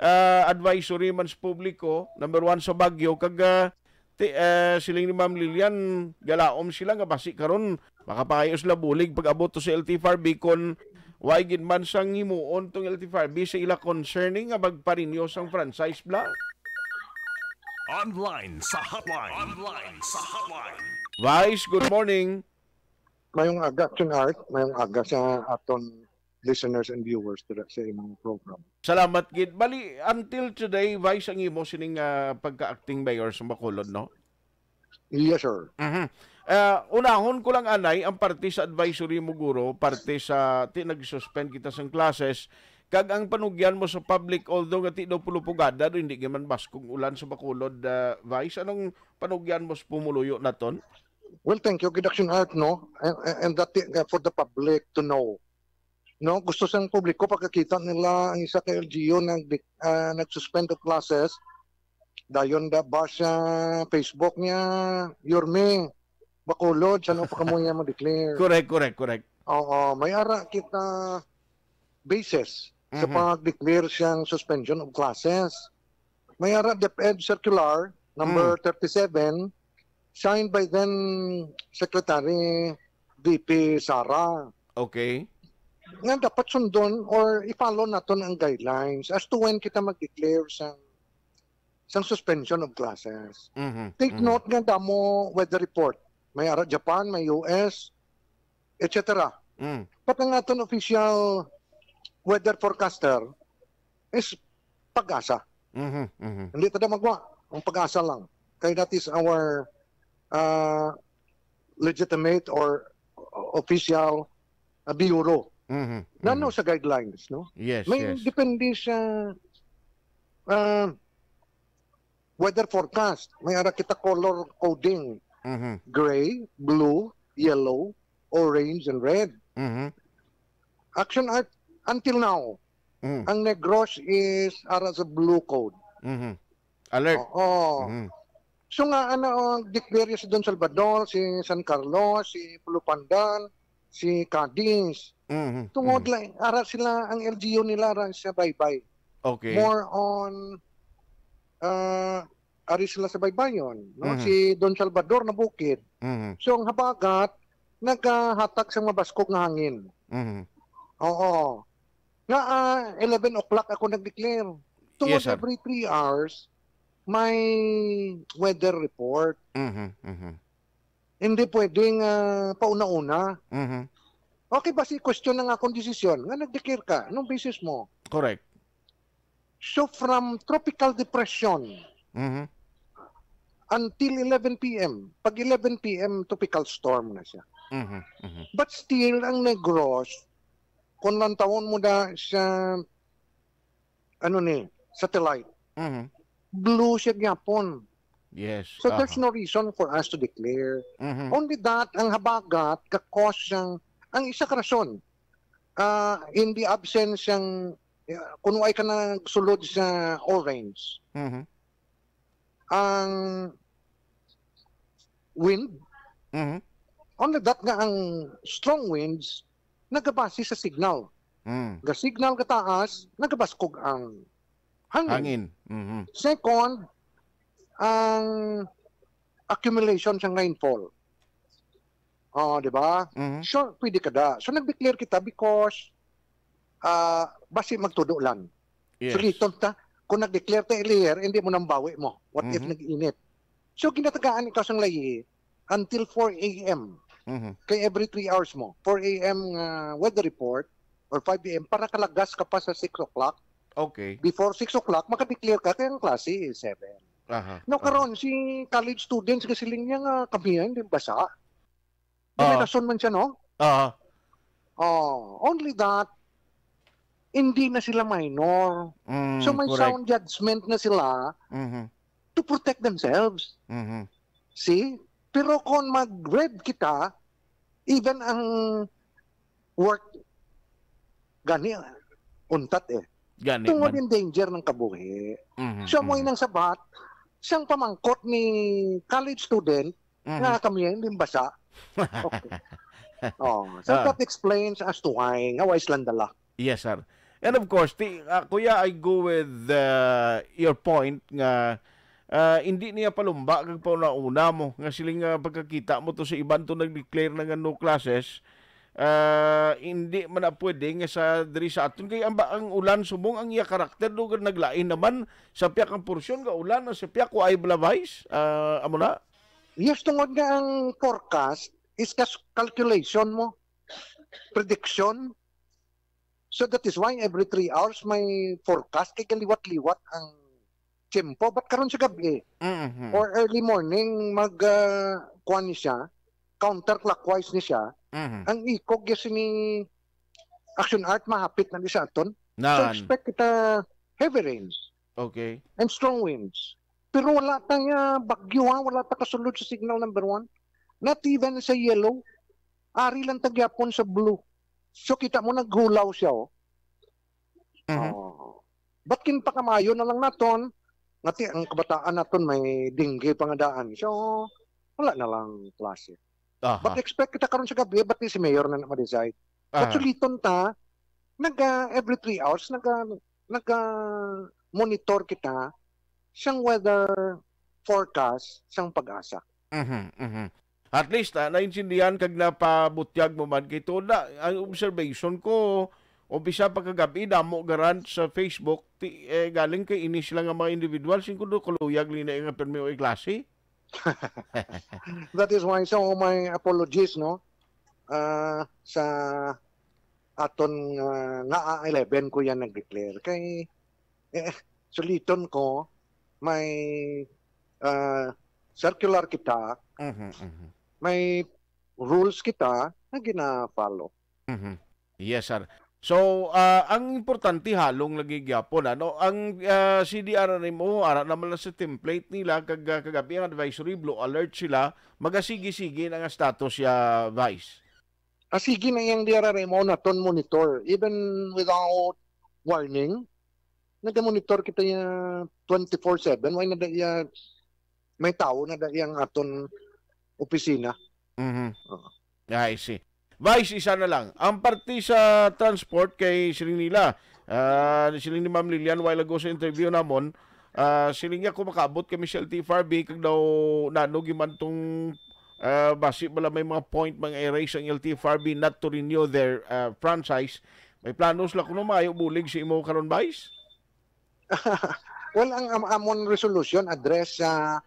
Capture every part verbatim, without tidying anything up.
ah, advisory man sa publiko, number one sa Baguio, kag, ah, ti-, ah, siling ni Ma'am Lilian, galaom sila nga basi karon makapangayo sila bulig pag-abot to sa L T F R B kon why gid man sang himuon tong L T F R B sa ila concerning nga magpa-renew sang franchise bla. Online sa hotline. Online sa hotline. Vice, good morning. Mayong aga, Chun Art. Mayong aga sa aton listeners and viewers dira sa imong program. Salamat gid. Bali, until today, Vice, ang imo sining, ah, pagka-acting mayor sa Bacolod, no? Yes, sir. Mhm. Ah, unahon ko lang, anay, ang parte sa advisory mo, guro, parte sa ti nag-suspend kita sang classes, kag ang panugyan mo sa public, although nga ti daw pulupugada, do hindi man baskog ulan sa Bacolod, ah, Vice, anong panugyan mo sa pumuluyo naton? Well, thank you, Gid Action Art, no? And, and, and that, uh, for the public to know. No, gusto sang publiko pagkakita nila ang isa ka L G U nag, ah, nag-suspend of classes. Dayon da ba sa Facebook niya, "Yorme, Bacolod, san-o pa kamo niya mo-declare?" Correct, correct, correct. Oo, may ara kita basis sa Mhm. pag-declare siyang suspension of classes. May ara DepEd Circular number Mm. thirty-seven, signed by then Secretary V P Sara. Okay. Nga dapat sundon or i-follow naton ang guidelines as to when kita mag-declare sang, sang suspension of classes. Mhm, Take mhm. note nga damo weather report. May ara Japan, may U S, et cetera. Mm. Pati ang aton official weather forecaster is PAGASA. Mhm, mhm. Hindi ta na magwa. Ang PAGASA lang. Kay that is our, uh, legitimate or official, uh, bureau. Mhm, Nano mhm. sa guidelines, no? Yes, May yes. depende sa, uh, weather forecast. May ara kita color coding. Mhm. Gray, blue, yellow, orange, and red. Mhm. Action Art, until now, Mm. ang Negros is ara sa blue code. Mhm. Alert. Oo. Mhm. So nga, ano, ang declare si Don Salvador, si San Carlos, si Pulupandan, si Cadiz. Mhm. Tungod Mhm. lang, ara sila, ang L G U nila, ara sa Baybay. Okay. More on, ah, ari sila sa Baybayon, no? Mhm. Si Don Salvador na bukid. Mhm. So, ang habagat, nagahatag sa mabaskog nga hangin. Mhm. Oo. Nga, ah, eleven o'clock ako nag-declare. Tungod Yes, sir. every three hours, may weather report. Mhm, mhm. Hindi pwedeng, ah, pauna-una. Mhm. Okay, basi question ang akong desisyon. Nga nag-declare ka, anong basis mo? Correct. So, from tropical depression Mhm. until eleven P M, pag eleven P M, tropical storm na siya. Mhm, mhm. But still, ang Negros, kung lantawon mo na sa, ano ni, satellite, Mhm. blue siya gyapon. Yes. So, there's Aha. no reason for us to declare. Mhm. Only that, ang habagat, ka-cause siyang, ang isa ka rason, ah, in the absence siyang, ah, kung wala ka nagsulod sa orange, Mhm. ang wind, Mhm. only that nga ang strong winds, nagabase sa signal. Mm. Ga signal kataas, nagabaskog ang hangin. Hangin. Mhm. Second, ang accumulation sa rainfall. Oh, di ba? Mhm. So, pwede ka da. So, nag-declare kita because, ah, basi magtudo lang. Yes. Suliton ta, kung nag-declare ta earlier, hindi mo nambawi mo. What if Mhm. nag-init? So, ginatagaan ikaw sang layi until four A M. Mhm. Kay every three hours mo, four A M nga weather report or five A M para kalagas ka pa sa six o'clock. Okay. Before six o'clock, maka-declare ka kay ang klase is seven. Aha, Now, aha. karon, si college students, kasiling niya nga kami, hindi basa. May Oo. rason man siya, no? Oo. Oh, only that, hindi na sila minor. Mm, So, may correct. sound judgment na sila Mhm. to protect themselves. Mhm. See? Pero kung mag-red kita, even ang work, gani, untat eh. Gani Tungod man. in danger ng kabuhi. Mhm, So, mo mhm. inang sabat, sang pamangkot ni college student, Mhm. nga kami, hindi basa. Okay. Oh, so Ah. that explains as to why, nga wais lang dala. Yes, sir. And of course, ti, ah, kuya, I go with, uh, your point nga, ah, hindi niya palumba kag pauna-una mo nga siling nga pagkakita mo to sa iban to nag-declare na nga no classes, ah, hindi man na pwede nga sa diri sa aton kay ang, ba, ang ulan subong ang iya karakter do naglain naman sa piyak ang porsyon nga ulan sa piyak ko ay bala, Vice, ah, amo na. Yes, tungod nga ang forecast is kas-, calculation mo, prediction. So that is why every three hours may forecast kay galiwat-liwat ang tiyempo. But karon sa gabi Mhm. or early morning, mag, ah, kuwan ni siya, counterclockwise ni siya. Mhm. Ang ikog gyud sini action art mahapit na ni sa aton. So Nan. expect kita heavy rains Okay. and strong winds. Pero wala ta nga bagyo, ha, wala ta kasulod sa signal number one. Not even sa yellow. Ari lang ta gyapon sa blue. So kita mo naghulaw siya, oh. Mhm. Oh. But kin pakamayo na lang naton, ngati ang kabataan naton may dengue pa nga daan. So wala na lang klase. Aha. But expect kita karon sa gabi, but si mayor na na ma-decide. But Aha. suliton ta, naga every three hours, naga, naga monitor kita sang weather forecast sang PAGASA. Mhm, mhm. At least, ah, naintindihan kag napabutyag mo man kay tuod na ang observation ko, umpisa pa kagabi, damo garan sa Facebook, ti, eh, galing kay ini sila nga mga individual, singko do kaluyag nila nga permi o klase. That is why, so my apologies, no? Ah, sa aton, ah, nga eleven ko yan nag-declare. Kay, eh, suliton ko, may, ah, circular kita, Mhm, mhm. may rules kita na gina-follow. Mhm. Yes, sir. So, ah, ang importante halong lagi gyapon, ano, ang, ah, C D R R M O ara naman lang sa template nila kag, ah, kagabi ang advisory blue alert sila, magasigi-sige na nga status ya, Vice. Ah, sige na yang D R R M O naton monitor even without warning. Naga-monitor kita ya twenty-four seven. Why na da ya may tao na da yang aton opisina? Mhm. Oo. I see. Vice, isa na lang. Ang parte sa transport kay siling nila, ah, siling ni Ma'am Lilian while ago sa interview namon, ah, siling niya kung makaabot kami sa L T F R B, kag daw naano gyud man tong, ah, basi bala may mga point, mga erase ang L T F R B not to renew their, ah, franchise. May plano sila kuno maayo bulig sa imo karon, Vice? Well, ang am-, amon resolution address sa,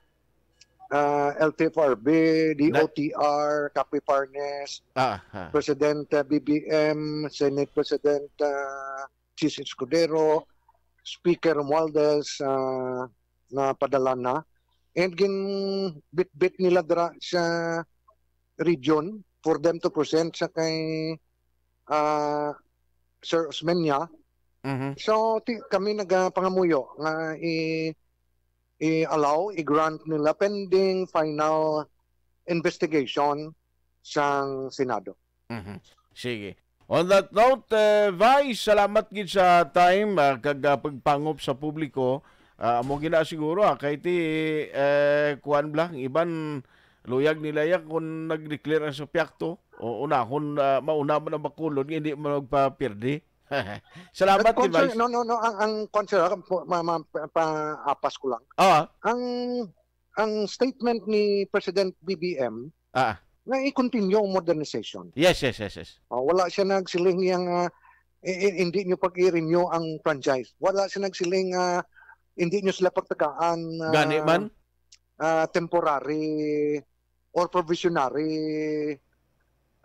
ah, L T F R B, Na- D O T R, Capifarnes, Ah, ah. President, ah, B B M, Senate President, ah, Chiz Escudero, Speaker Romualdez, ah, na padala na. And ginbitbit nila dira sa region for them to present sa kay, ah, Sir Osmeña. Mhm. So, ti-, kami nagapangamuyo nga i-, i-allow, i-grant nila pending final investigation sang Senado. Mhm. Sige. On that note, eh, Vice, salamat gid sa time, ah, kag, ah, pagpangop sa publiko. Ah, amo gina siguro, ah, kay ti, eh, kuwan bla, ang iban luyag nila ya kung nag-declare ang supyakto. O unahon, ah, mauna man ang Bacolod, nga hindi man magpapirdi. Salamat At kung, gid, Vice. No, no, no, ang, ang kwan, sir, ah, po, ma-, ma-, pa-, paapas ko lang. Ah. Ang, ang statement ni President B B M Ah. nga i-continue ang modernization. Yes, yes, yes, yes. Oh, wala siya nagsiling yang, ah, i-, i-, hindi nyo pag-i-renew ang franchise. Wala siya nagsiling, ah, hindi nyo sila pagtagaan, ah, Gani man? ah, temporary or provisionary,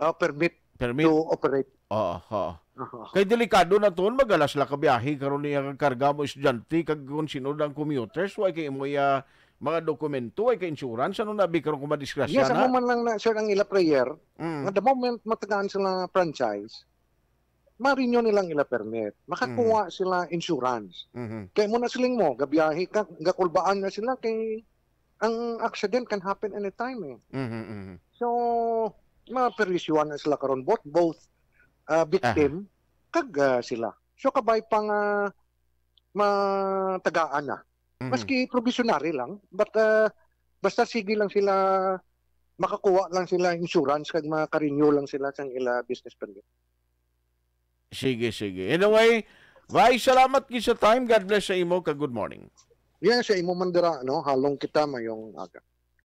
ah, permit Permit? to operate. Oo, oo. Aha. Kay delikado na tuon, magalas la ka biyahe karon niya kag karga mo estudyante kag kung sino ang commuters, wa kay imo iya mga dokumento, ay kay insurance, ano na bi karon kung madisgrasya Yes, na? Amo man lang na, sir, ang ila prayer, Mm. nga the moment matagaan sila franchise, ma-renew nilang ila permit, makakuha Mhm. sila insurance. Mhm. Kay mo na siling mo, gabiyahe ka, gakulbaan na sila kay ang accident can happen anytime eh. Mhm, mhm. So, maperwisyuhan na sila karon, both, both, ah, victim Aha. kag, ah, sila. So, kabay pa nga matagaan na. Mhm. Maski provisionary lang, but, ah, basta sige lang sila, makakuha lang sila insurance kag maka-renew lang sila sang ila business permit. Sige, sige. Anyway, Vice, salamat gid sa time. God bless sa imo, ka good morning. Yan sa imo man dira, no? Halong kita, mayong aga.